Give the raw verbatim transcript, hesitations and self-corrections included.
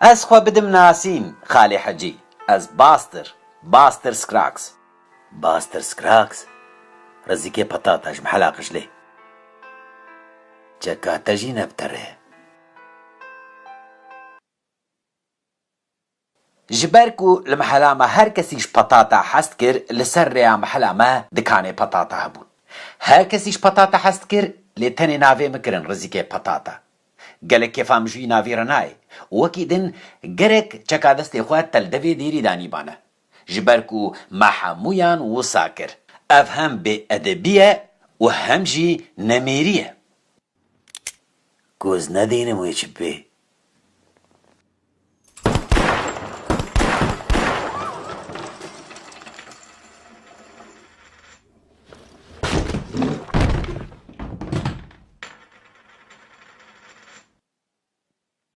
Ez xwe bidim Nasîn, Xalê Hecî. Ez Baster, Baster Scruggs. Baster Scruggs? Rizikê patata ji mihela qijlê. Çeka te jî ne bi terê. Ji ber ku li mihela me her kesî ji patata hez dikir, li ser rêya mihela me dikanê patata hebûn. Her kesî ji patata hez dikir, lê tenê navê min kirin rizikê patata. Gelek kêfa min ji wî navî re nayê. Wekî din gerek çeka destê xwe te li devê dêrî danîbane. Ji ber ku me hemûyan wisa kir. Ev hem bêedebî ye û hem jî nemêrî ye. Ku ez nedînim wê çi bê.